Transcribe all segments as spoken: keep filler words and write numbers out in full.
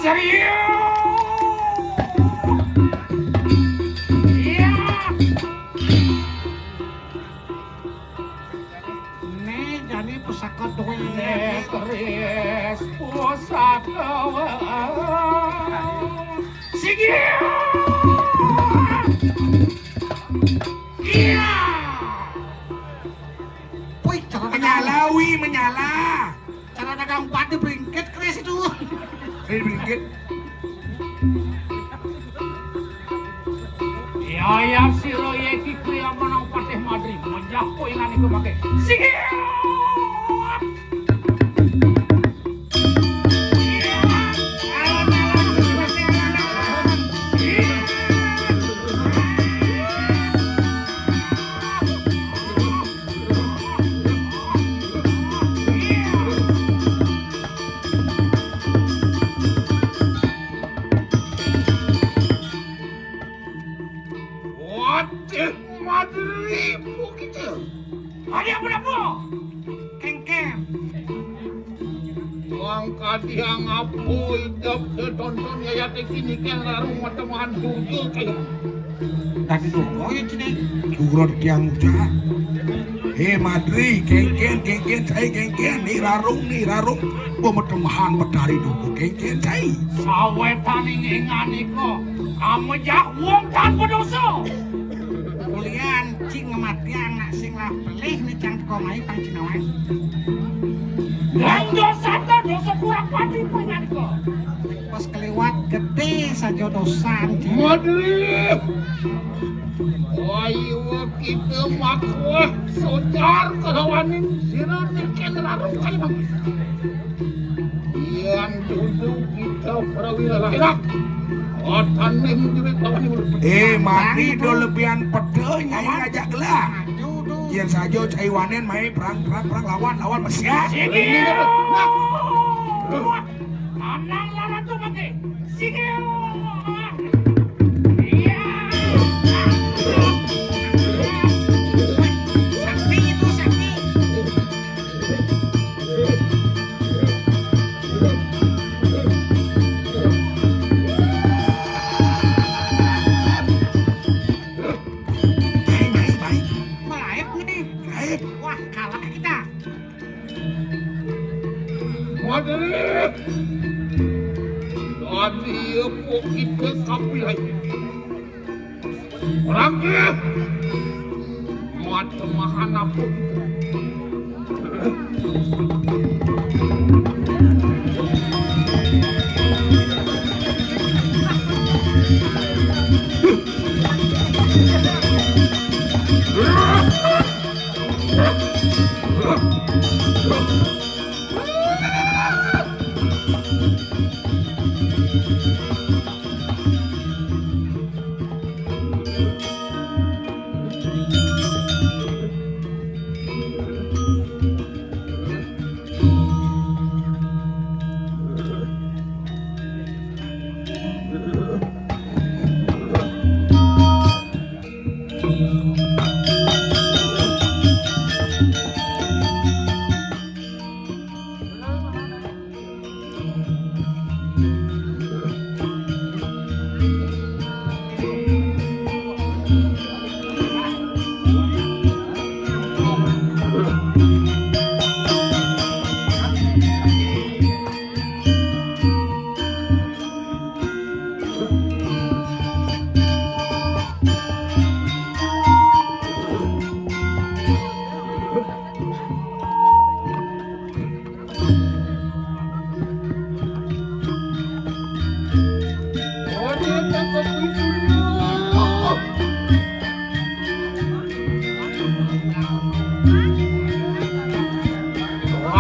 Serius. Iya. Né jani pusaka duwé. Keris pusaka. Sigi. Iya. Wih, cara menyala, wi, menyala. Cara dagang padi bringkit keris itu. Ini bringkit. Ya, ya, sira ya iki kriya menang Patih Madri, menjah koinan iku mangke. Sigi! Waduh, madri bukitnya. Ada apa, apa? Kengkeng. Tuang kadiang apa idep tonton yayat iki nikeng rarung matemahan bujur kayak. Tadi dulu ya cini. Urut tiang ucap. Eh, madri, kengkeng, kengkeng, cai, kengkeng, ni rarung, ni rarung. Pemetemahan petari dulu, kengkeng, cai. Sawetaning ingan iko, amejah wong tanpa dosa. Kulian cing ngematian nak sing lah pelih ni cang teko mai pang cinawan. Yang dosa ta dosa kurang pati pangan iko. Pas keliwat gedé saja dosan. Madri. Ayo kita makuah sojar kelawanin sira neken rarung kali bang. Yang dulu kita prawira lahir. Otan ning duit lawan ibu. Eh, mati do lebihan pede nyai ngajak gelah. Yang saja cai wanen mai perang, perang, perang lawan, lawan Mesir. Ini. Nah. Manang lawan tuh mati. Sini. Iya. Sakti itu, sakti. Baik, baik, baik. Malaib nih. Baik. Wah, kalah kita. Waduh. Tadi apa kita kapilah? Orang ke? Muat kelemahan apa kita?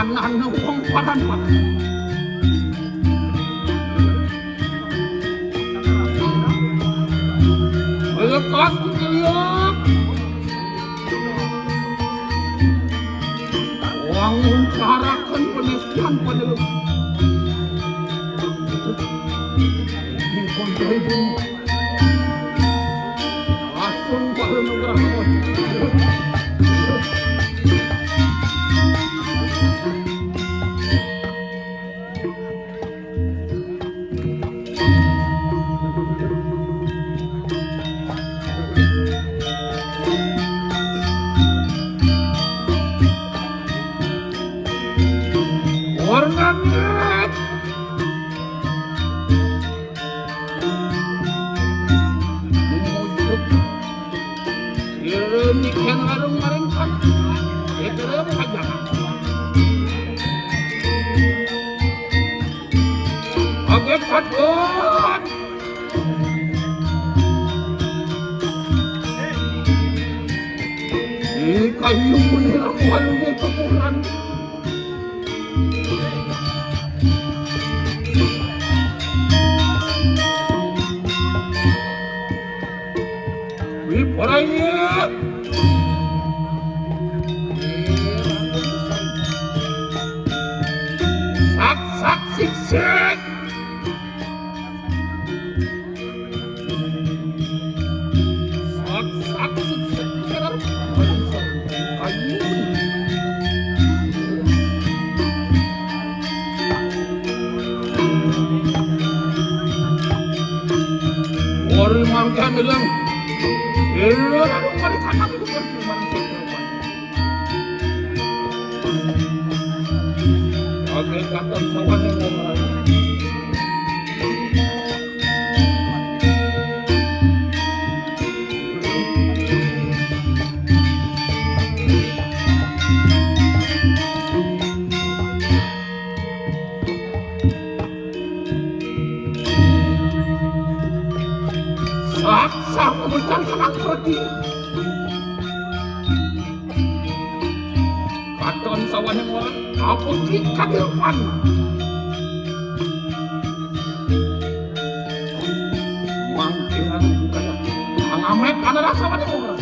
Anak nang paran, Pak. Lekas keliat. Wangun karakan penestian pada lu. Dikon jahit. Langsung pada nugrah. Langit. Mumujud. Sira niken ngarung maring kan. Sira pajangan. Agak patut. Di kayu pun dilakukan di kuburan. Wipraya. Sak, sak, sik, sik. Sak, sak, sik, sik, sik. Ori mangkan ilang. Ilang, anu, mari kakak itu pergi, mari. Oke, katon sawane ngomong. Sak, sak, mencang anak pergi. Katon sawane ngora, apa ki kadepan? Mangkiran kaya angamet ada rasa wane ngora.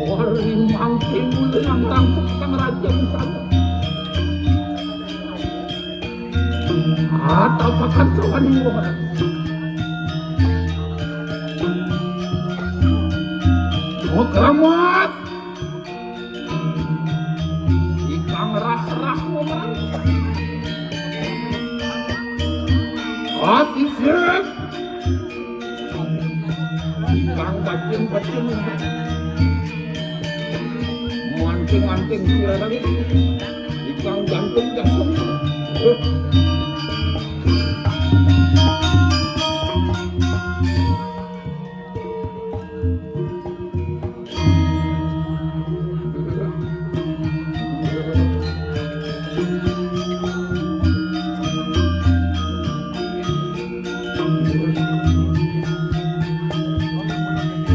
Ori mangke mule nang rampung kang raja di sana. Atapakan sawaning wong. Oh, keramat. Ikang rah-rah wong. Ati sik. Ikang bajing-bajing. Mancing-mancing sira lagi. Ikang jantung-jantung.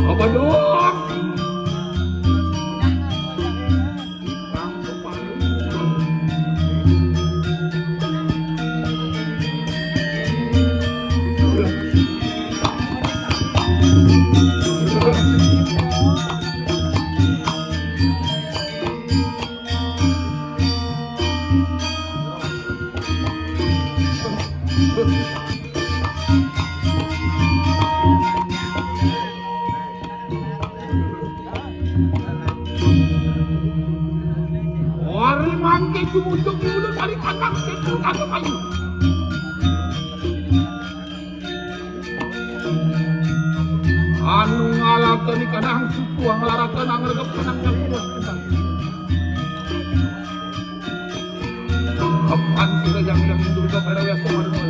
Apa dong? Ori mangke jumujuk di ulu tali kandang setu kandang ayu. Anu ngalakoni kanang suku, nglarakan angregep kanang nyakuwat. Kepan sira yang yang Durga Paraya Sumarno.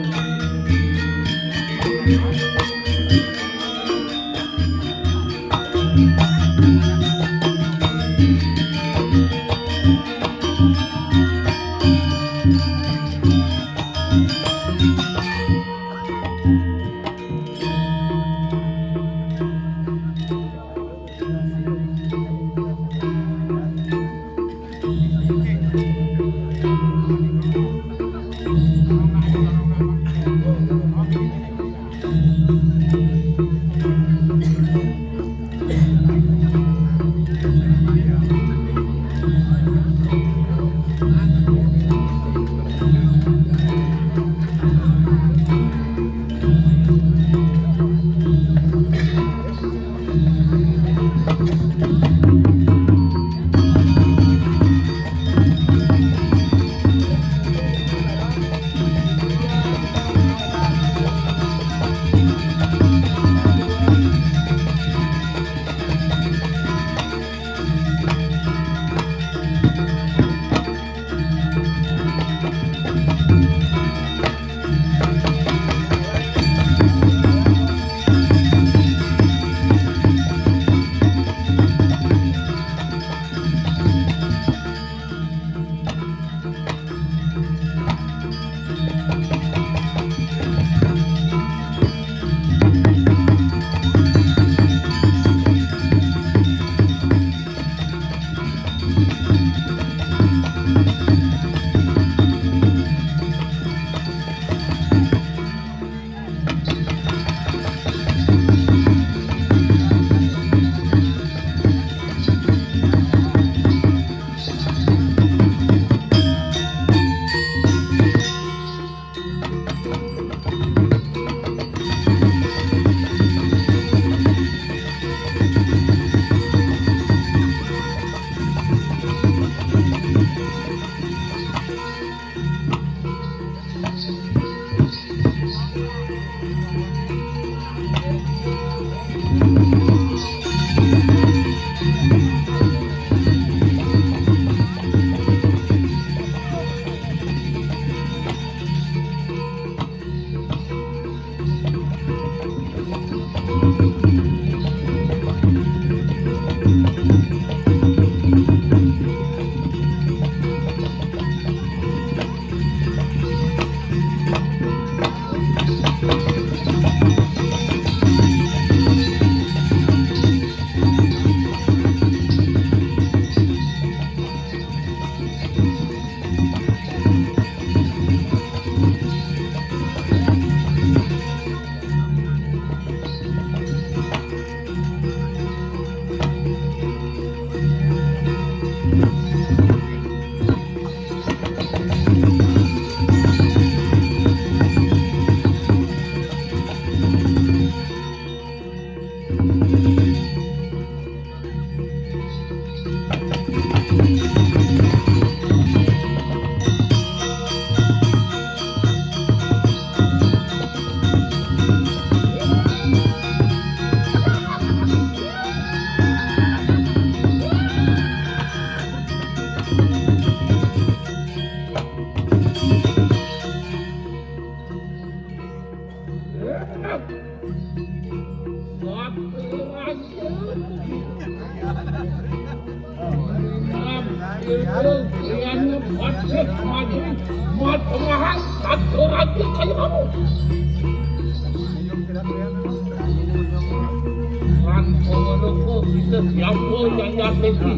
Ran kono ko bisa siapa yang nyakiti?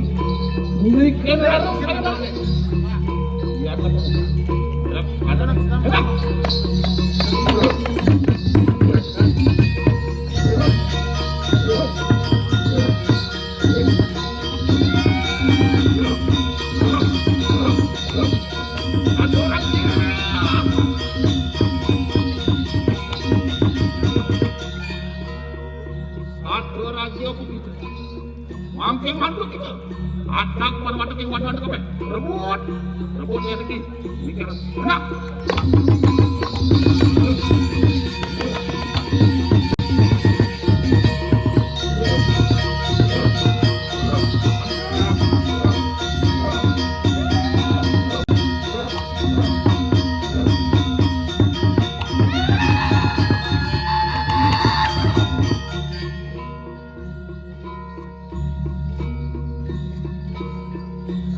Berikan aku. Ya, ada. Aduh, rahasia aku. Mangke manduk kita. Atak pada watak yang wadah kabeh. Rebut. Rebut ya, Riki. Mikir. Enak.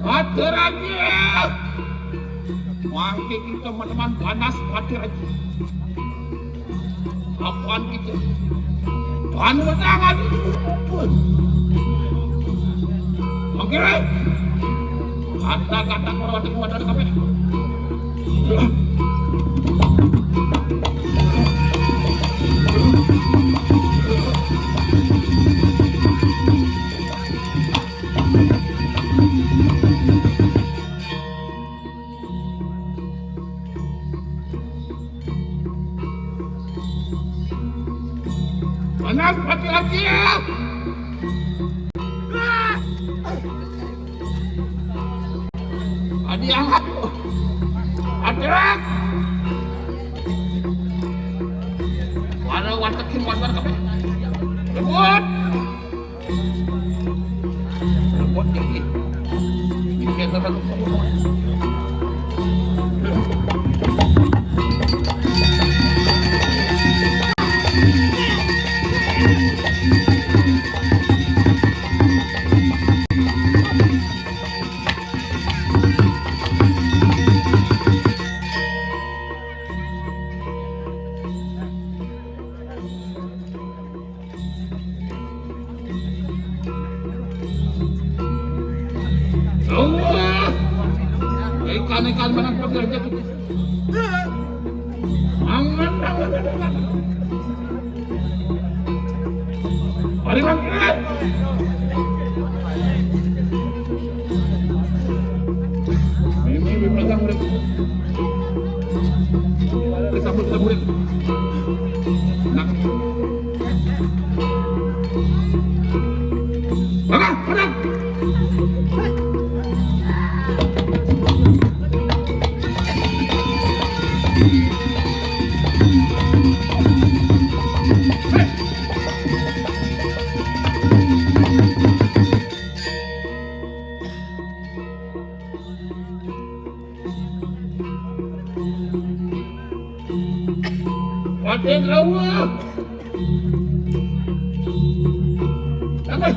Atur aja. Mangke kita meneman panas, atur aja. Apaan kita? Tuhan menangan. Oke. Kata-kata kurang ajar, kurang ajar kabeh. Panas, hati-hati ya. Diangkat. Adrak. Ada wartekin warga kabeh. Rebut. Rebut tinggi. Tinggi, rebut. Allah. Ikan-ikan mana kau belajar? Angan, angan, angan. Mari, Bang. Ini, ini, ini, ini. Kita sambut, kita sambut. Nah. Mana? Mana? Raden Allah. Apa?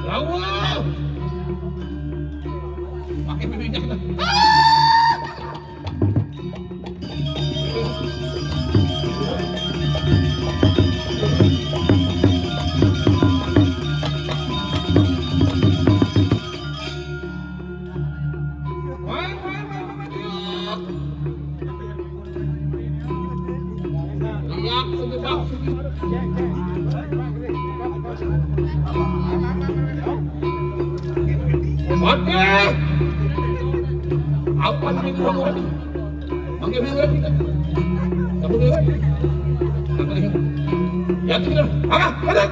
Lawa! Pakai bibirnya kita. Mati! Apa namanya? Oke, oke, oke. Satu dulu. Satu lagi. Ya, tiga. Angkat, angkat.